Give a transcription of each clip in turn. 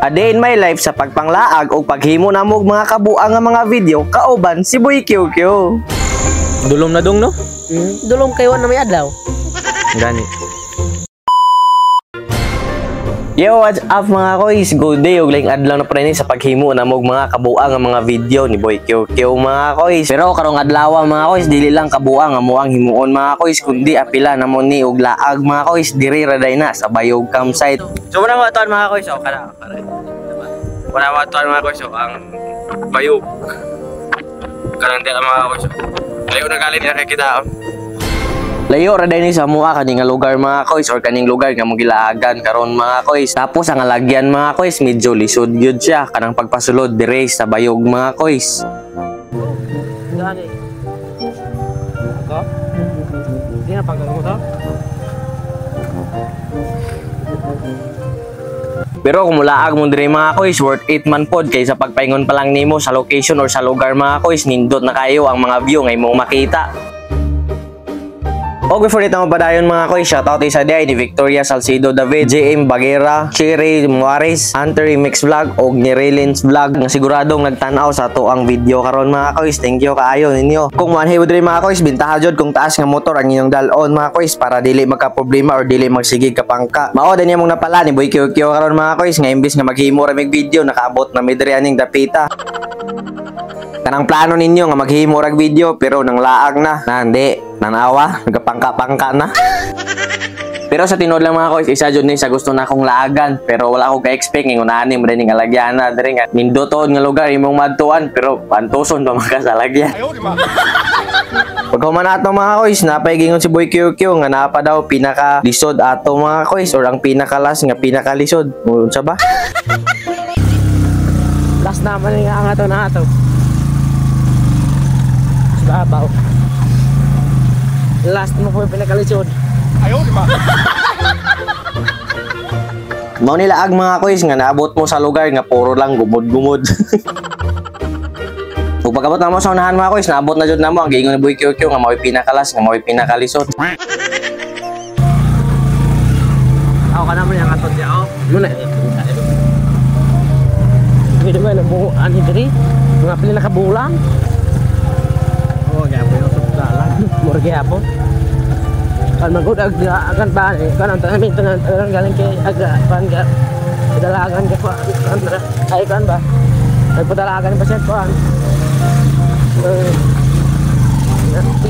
A day in my life sa pagpanglaag o paghimo namo og mga kabuang nga mga video kauban si Boy QQ. Dulom na dong, no? Dulom kayo na may adlaw. Gani. Yo, what's up, mga koys? Good day ug laing adlaw na pa rin sa paghimo namo og mga kabuang nga mga video ni Boy QQ, mga koys. Pero karong adlaw, mga koys, dili lang kabuang nga mo ang himuon, mga koys, kundi apila namo ni og laag, mga koys, diri ra day na sa Bayog Campsite. So muna mo atuan, mga koys, oh, kana kana. Muna mo atuan, mga koys, oh, ang Bayog. Kanang dira, mga koys, oh. Layo na galing na kay kita, oh. Layo ra ni sa mua kani nga lugar, mga koys, or kaning lugar nga mo gilaagan karon, mga koys. Tapos ang alagyan, mga koys, medyo lisod gyud siya kanang pagpasulod dire sa Bayog, mga koys. Gani. Ako? Di na pagkakas mo to? Pero kung mulaag mo dire, mga koys, worth it man pod kay sa pagpaingon pa lang nimo sa location or sa lugar, mga koys, nindot na kayo ang mga view nga imong makita. O before ito mapadayon, mga koy, shoutout isa di ni Victoria Salcido David, JM Bagera, Cherry Muares, Hunter Mix Vlog, og ni Raylens Vlog nga siguradong nagtan-aw sa ato ang video karon, mga koys. Thank you kaayo ninyo. Kung manhiw diri, mga koys, bintaha jud kung taas nga motor ang inyong dal-on, mga koys, para dili magka problema or dili magsigig kapangka. Mao din mong napala ni Boy QQ karon, mga koys, nga imbis nga maghimo ra mig video, nakaabot na mi diri aning dapita. Kanang plano ninyo nga maghimo rag video pero nang laag na, nandi, nanawa, nagapangka-pangka na. Pero sa tinuod lang, mga koys, isa jud ni sa gusto na akong laagan pero wala ako ka-expect nga unani mo din nga lagyan na diri nga nindoton nga lugar imong madtuan pero pantuson pa man ka sa lagyan. Pag human ato, mga koys, napay gingon si Boy QQ nga napa daw pinaka lisod ato, mga koys, or ang pinakalas nga pinakalisod. Unsa ba? Last naman nga ang ato na ato. Babaw. Last mo po yung pinakalisod. Ayaw, di ba? Mao ni laag, mga koys, nga naabot mo sa lugar nga puro lang gumod-gumod. Ug pag-abot namo sa unahan, mga koys, naabot na jud namo ang giingon ni Boy QQ nga mao'y pinakalas, nga mao'y pinakalisod. Ako ka naman yung atod niya, oh. Muna. Hindi ba na buo ani diri? Mga pila na kabulan. Oh, gyapon yung sugdalan. Mura gyapon. Kan magud ag akan pa eh. Kan ang tanan tanan galing kay aga pan ga. Padalagan ka pa. Ay kan ba? Nagpadalagan pa siya kuan.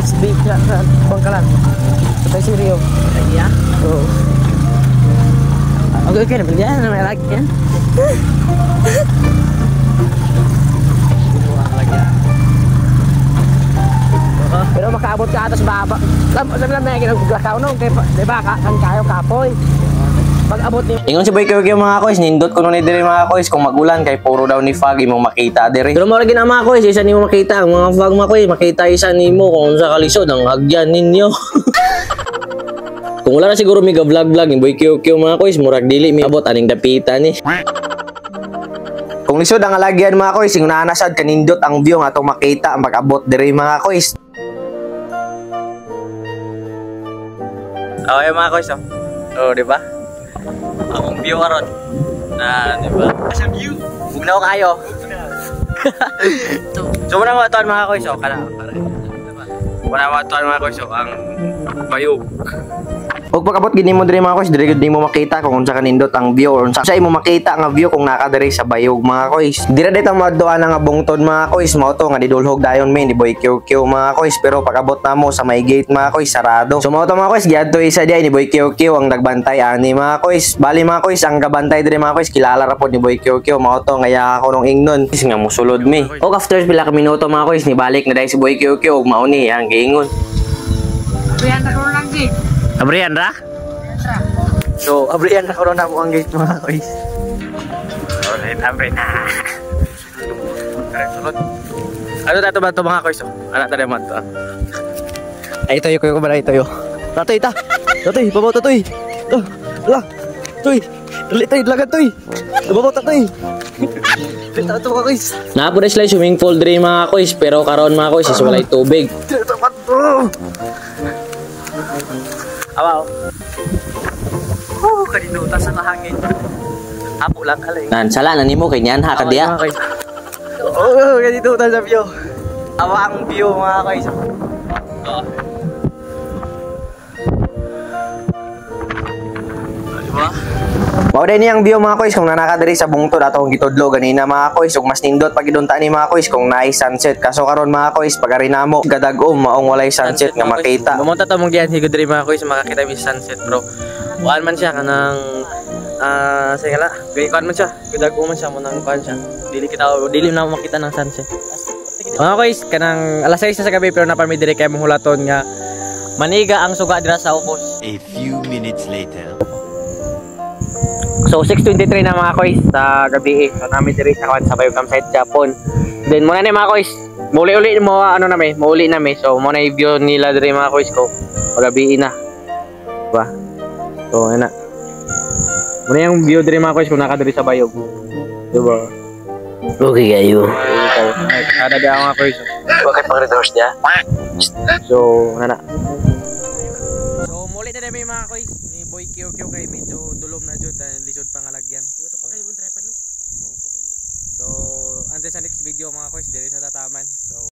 SB ka sa Bangkalan. Sa Sirio. Ay ya. Oo. Okay, okay, na yan, may lagi yan. Pero makaabot ka ato sa baba. Lam lam na ginaglakaw no kay di ba ka kan kayo kapoy. Pag abot ni Ingon si Boy QQ, mga koys, nindot kuno ni diri, mga koys, kung magulan kay puro daw ni fog imong makita diri. Pero mao ra gina, mga koys, isa nimo makita ang mga fog, mga koys, makita isa nimo kung unsa kalisod ang hagyan ninyo. Kung wala na siguro mi ga vlog vlog ni Boy QQ, mga koys, murag dili mi abot aning dapita ni. Kung lisod ang alagyan, mga koys, ingon na sad kanindot ang view nga atong makita ang pag-abot diri, mga koys. Okay, mga koys, oh. Oh, di ba? Akong view karon. Na, di ba? Sa view. Bugnaw kayo. So muna mo atuan, mga koys, oh, kana. Muna mo atuan, mga koys, oh, ang Bayog. Ug pag-abot gini mo diri, mga koys, diri gud nimo makita kung unsa kanindot ang view or unsa imo makita nga view kung naka diri sa Bayog, mga koys. Dira dito maadtuan nga bungtod, mga koys, mao to nga didulhog dayon mi ni Boy QQ, mga koys, pero pag-abot namo sa may gate, mga koys, sarado. So mao to, mga koys, giadto isa diay ni Boy QQ ang nagbantay ani, mga koys. Bali, mga koys, ang gabantay diri, mga koys, kilala ra pod ni Boy QQ, mao to nga iya ako nung ingnon nga musulod mi. Og after pila ka minuto, mga koys, nibalik na dai si Boy QQ ug mao ni ang giingon. Abrihan na karon ang gate. Abrihan ra? So, abrihan na karon namo ang gate, mga koys. Alright, abri na. Alright, sulod. Ano na ito ba ito, mga koys? Ano ito naman ito? Ay, tayo ko ba tayo? Tatoy ta! Tatoy, babaw tatoy! Ala! Toy! Dali toy, lagat toy! Babaw tatoy! Dito ito, mga koys. Naapo na sila swimming pool diri, mga koys, pero karon, mga koys, is walay tubig. Dito ba to? Awaw. Oh, kaninuta sa hangin. Apo lang kalay. Nan sala na nimo kay niyan ha ka diya. Oh, ganito ta sa view. Awa ang view, mga koy. Oh. Diba? Mao din ang view, mga koys, kung nanaka diri sa bungtod atong gitudlo ganina, mga koys, ug mas nindot pag idunta ni, mga koys, kung naay sunset. Kaso karon, mga koys, pag ari namo gadag-om, maong walay sunset nga makita. Bumunta ta mong giyan higod diri, mga koy, sa makakita mi sa sunset, bro. Kuan man siya kanang sige la, gay kuan man siya. Gadag-om man siya mo nang kuan siya. Dili kita dili na makita ng sunset. Mga koys, kanang alas 6 na sa gabi pero napami diri kay mong hulaton nga maniga ang suga dira sa ubos. A few minutes later. So 6:23 na, mga koys, sa gabi eh. So namin diri sa kuan sa Bayog Campsite Japon. Then muna ni, mga koys, muli-uli mo ano nami, mauli nami. So mo na view nila diri, mga koys ko. Pagabi na. Diba? So ana. Muna yung view diri, mga koys, kung naka diri sa Bayog. Diba? Okay kayo. Kada di mga koys. Bakit pang resource niya? So ana. So muli na nami, mga koys, ni Boy QQ kay medyo dulom na jud, lisod pa nga lagyan. So, until sa next video, mga koys, diri sa tataman. So